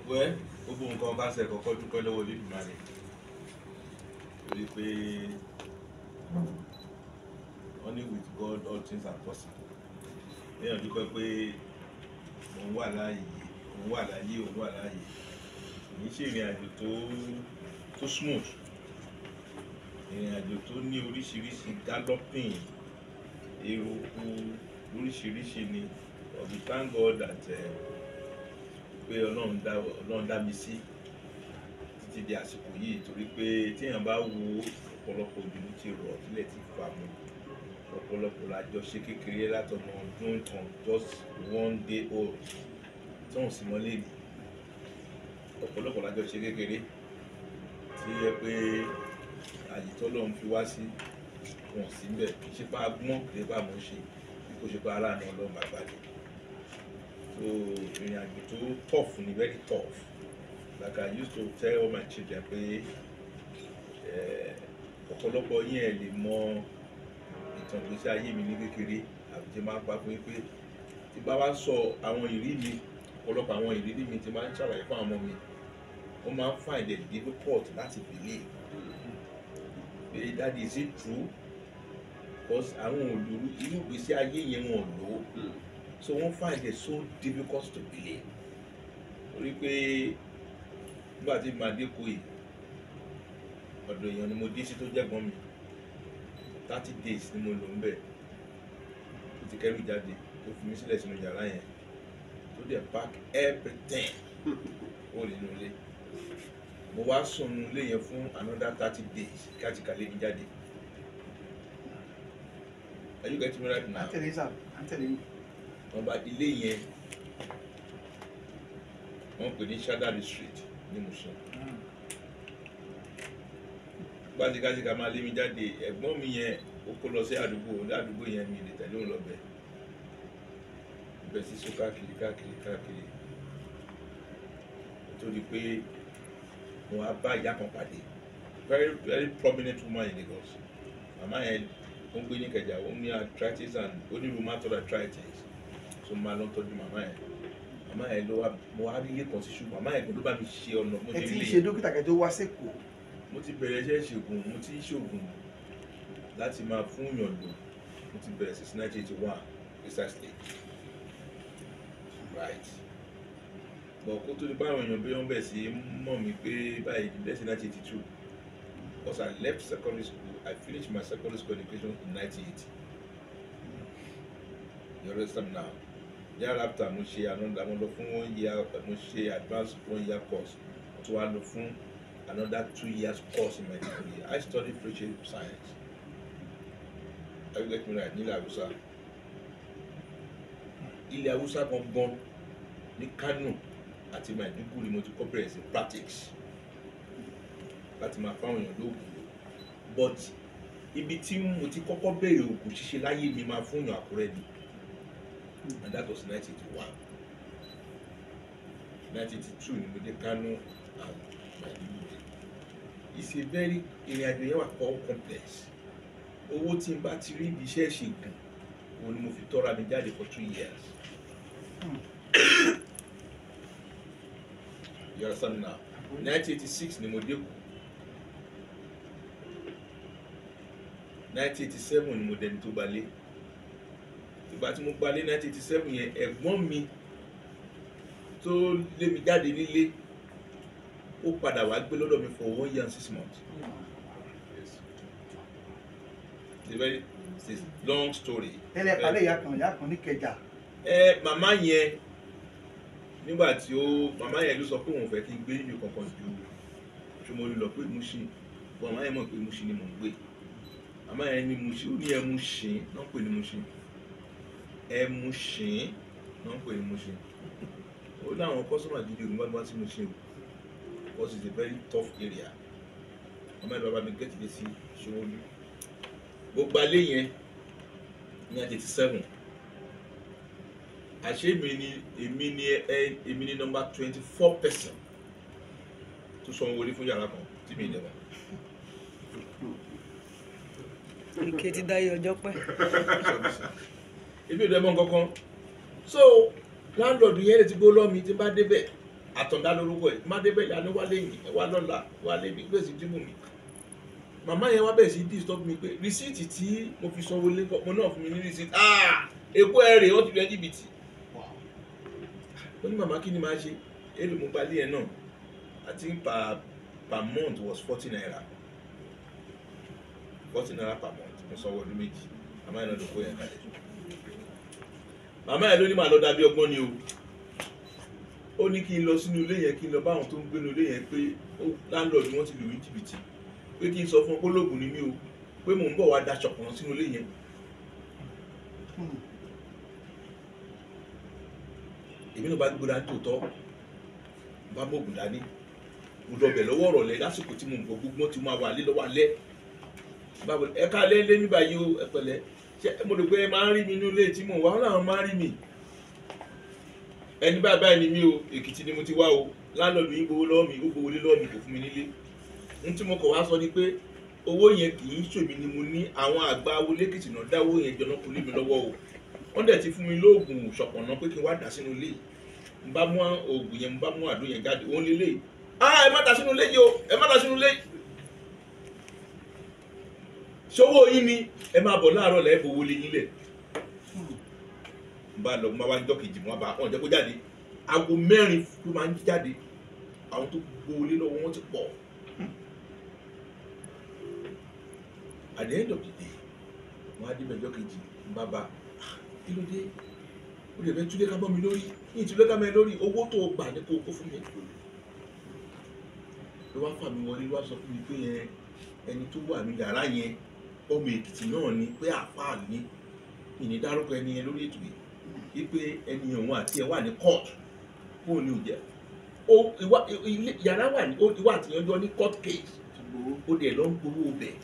Wẹ́ gbogbo nǹkan bá ṣe kọ́kọ́ dúpẹ́ lọ́wọ́ Olódùmarè torí pé wọ́n ní with God all things are possible. Èèyàn dúpẹ́ pé òun wà láàyè, òun wà láàyè, òun wà láàyè. Kì í ṣe ìrìn àjò tó smooth, ìrìn àjò tó ní oríṣiríṣi galloping, eruku oríṣiríṣi ni. But we thank God that pé Ọlọ́run dá mi sí títí di àsìkò yìí, torí pé téèyàn bá wo ọ̀pọ̀lọpọ̀ òjò ló ti rọ̀ sílẹ̀ ti fà mú, ọ̀pọ̀lọpọ̀ la jọ ṣe kékeré látọmọ ọdún kan, just one day old, tí wọ́n sì mọ́ léèlì. Ọ̀pọ̀lọpọ̀ la jọ ṣe kékeré tí yẹ pé àyè tọ́lọ́run fi wá sí wọn sí ń bẹ̀. Kì í ṣe pé a gbọ́n, kì í ṣe pé a mọ̀ ṣe, bí kò ṣe pé aláàánú Ọlọ́run bàbá ni. So ìrìn àjò tó tough ni, very tough. Like I used to tell all my children pé ọ̀pọ̀lọpọ̀ yín ẹ̀ lè mọ ìtàn ìgbésí ayé mi ní kékeré, àbí tí máa ń pa fún yín pé tí bá wá sọ àwọn ìrírí mi, ọ̀pọ̀lọpọ̀ àwọn ìrírí mi tí máa ń ṣàlàyé fún àwọn ọmọ mi, wọ́n máa ń find it difficult láti believe pé, "Daddy, is it true?" Because àwọn olùrú irú ìgbésí ayé yẹn wọn ò lò ó, so wọ́n find it so difficult to believe, torí pé nígbà tí màá dé Èkó yìí, ọ̀dọ̀ èèyàn ni mo dé sí tó jẹ́gbọ́n mi. 30 days ni mo lò ń bẹ̀ tó ti kẹ́rù jáde, tó fi mí sílẹ̀ sínú yàrá yẹn, tó dẹ̀ pack everything ó nínú ilé. Mo wá sùn nínú ilé yẹn fún another 30 days kí á ti kàlé mi jáde. Are you getting me right À now? ń tẹ̀lé sà, à ń tẹ̀lé yín. Wọ́n bá ilé yẹn, wọ́n pè ní Shadari Street ní Mushin. Gbàtíkàtíkà máa lé mi jáde, ẹ̀gbọ́n mi yẹn ó kó lọ sí àdúgbò àdúgbò yẹn, mi lè tẹ̀lé òun lọ bẹ̀ bẹ̀ sí so káàkiri káàkiri káàkiri tó di pé mo wá bá ìyá kan pàdé, very very prominent woman in Lagos. Màmá yẹn, ó ń gbé ní Ìkẹjà, ó ní arthritis and ó ní rheumatoid arthritis, so mo máa lọ tọ́jú màmá yẹn. Màmá yẹn ló wá, mo wá rí ilé kan sí, ṣùgbọ́n màmá yẹn ló bá mi ṣe ọ̀nà mo Ẹ ṣe ti ń ilé ṣe yẹn. dókítà kẹ́ tó wá sÉkòó? Mo ti bẹ̀rẹ̀ iṣẹ́ ìṣègùn, mo ti ń ṣògùn láti máa fún yàn lò. Mo ti bẹ̀rẹ̀ since 1981 precisely, right? But kó tó di báwọn èèyàn bí wọ́n bẹ̀ sí mọ̀ mí pé báyìí, let's say 1982, because I left secondary school, I finished my secondary school education in 1980, you understand now? Thereafter mo ṣe another, mo lọ fún one year, mo ṣe advanced one year course, mo tún wá lọ fún another 2 years course in my degree. I studied fishery science. Are you getting me right? Nílẹ̀ Haúsá, ilẹ̀ Haúsá gangan ní Kano àti Maiduguri, mo ti kọ́ bẹ̀rẹ̀ sí practice láti máa fáwọn èèyàn lóògùn lò. But ibi tí mo ti kọ́kọ́ bẹ̀rẹ̀ òògùn ṣíṣe láyé mi máa fún èèyàn, Àkúrẹ́ ni, and that was 1981. 1982 ni mo dé Kano and Maiduguri. It's a very, ìrìn àjò yẹn wà kọ́ complex. Owó tí n bá ti rí ibi iṣẹ́ ìṣègùn, òun ni mo fi tọ́ra mi jáde for 2 years. You understand now? 1986 ni mo dé Èkó. 1987 ni mo dẹni tó gbalé. Ìgbà tí mo gbalé 1987 yẹn, ẹ̀gbọ́n mi tó lé mi jáde nílé, ó padà wá gbé lọ́dọ̀ mi for one year and 6 months. Yes. It's a long story. Tẹ́lẹ̀ palẹ̀ ìyá kan ní Ìkẹjà. Ẹ màmá yẹn, nígbà tí ó, màmá yẹn ló sọ pé òun fẹ́ kí n gbé níbi kankan ju Ṣómólú lọ, pé Mushin, màmá yẹn mọ̀ pé Mushin ni mò ń gbé. Màmá yẹn ní Mushin, ó ní ẹ Mushin náà ń pè ní Mushin, ẹ Mushin náà ń pè ní Mushin. Ó láwọn customer gidi òní wá sí Mushin o, because it's a very tough area. Màmá yẹn ló bá mi get ilé sí Ṣómólú. Gbogbo alẹ́ yẹn ní 87, àṣé èmi ni ẹ èmi ni number 24 person tó sanwó orí fún yàrá kan tí mi ì dẹ̀bà. Ike ti dáyé ọjọ́ pẹ́. Èmi ò dẹ̀ mọ̀ nǹkankan, so landlord yẹn lè ti gbó lọ́ mi tí n bá débẹ̀. Àtọ̀dá lórúkọ ẹ̀ má débẹ̀ ìyá ni wálé yìí wá lọ́la wálé ní gbèsè dìbò mi. Màmá yẹn wá bẹ̀rẹ̀ sí disturb mi pé rìsíìtì tí mo fi sanwó lé mo náà fún mi ní rìsíìtì. Ah, èkó ẹ̀ rè wọ́n ti lọ jìbìtì. Ó ní màmá kí ni màá ṣe? Èlò mo gbalé yẹn náà. I think per month was ₦40. ₦40 per month. Mo sanwó ọdún méjì. Màmá yẹn náà ló kó yẹn kalẹ̀. Màmá yẹn ló ní màá lọ dàbí ọgbọ́n ni o. Ó ní kí n lọ sínú ilé yẹn, kí n lọ bá àwọn tó ń gbénu ilé yẹn pé landlord wọ́n ti lù mí jìbìtì, pé kí n sọ fún ọ pé olóògùn ni mí o, pé mò ń bọ̀ wá daṣọ kan sínú ilé yẹn. Èmi náà bá gbóra tòótọ́, bá mọ̀gùn dání, mo lọ bẹ̀ lọ́wọ́ ọ̀rọ̀lẹ́ lásìkò tí mo ń bọ̀, gbogbo tí mo máa wà lé lọ́wọ́ alẹ́. Báwo ẹ ká lé lé níbà yìí o, ẹ pẹ̀lẹ́, ṣé mo rò pé ẹ máa ń rí mi nínú ilé tí mò ń wá? Wọn làwọn máa ń rí mi. Ẹni báyìí báyìí ni mí o, Èkìtì ni mo ti wá o, láńlọ́ọ̀dù yín gbowó lọ́wọ́ mi, ó gbowó lé lọ́wọ́ mi, kò fún mi nílé. N tí mo kọ̀ wá sọ ni pé owó yẹn kì í ṣòmí ni mo ní, àwọn àgbà awo lẹ́kìtì náà dáwó yẹn jọ náà kò lé mi lọ́wọ́ o. Wọ́n dẹ̀ ti fún mi lóògùn ṣọ̀pọ̀nà pé kí n wá dà sínú ilé yìí. N bá mú oògùn yẹn, n bá mú àdó yẹn jáde, òun lélẹ̀. Ah, ẹ má dà sínú ilé yìí o, ẹ má dà sínú ilé yìí. Ṣọwọ́ yín ni ẹ máa bọ̀ láàárọ̀ lẹ́ẹ̀ fowó lé yín lẹ̀. N bá lọ, n bá wá ní jọ́kejì, mo bá wọn jẹ́ kó jáde. Aago 4 ló máa ń jáde. Àwọn tó gbowó lé lọ́wọ́ wọn ti pọ̀. At the end of the day, wọ́n á dé bẹ̀ jọ́kejì, n bá ba, kí ló dé? Ó lè fẹ́ túlé ká mọ́ mi lórí. Ní ìtúlé ká mọ́ mi lórí, owó tó o gbà ní kó o kó fún mi. Ló wá fà mí wọlé, ló wá sọ fún mi pé yẹn ẹni tó wà ní yàrá yẹn ọmọ Èkìtì náà ni, pé àfáà ni. Ìní dárúkọ ẹni yẹn lórí ètò yìí wípé ẹni òun àti ẹ wà ní court, kó ní ò jẹ́ ó ìwà ilé yàrá wà ní ìwà àtìyànjọ ní court case, ó dẹ̀ lọ ń gbowó bẹ̀.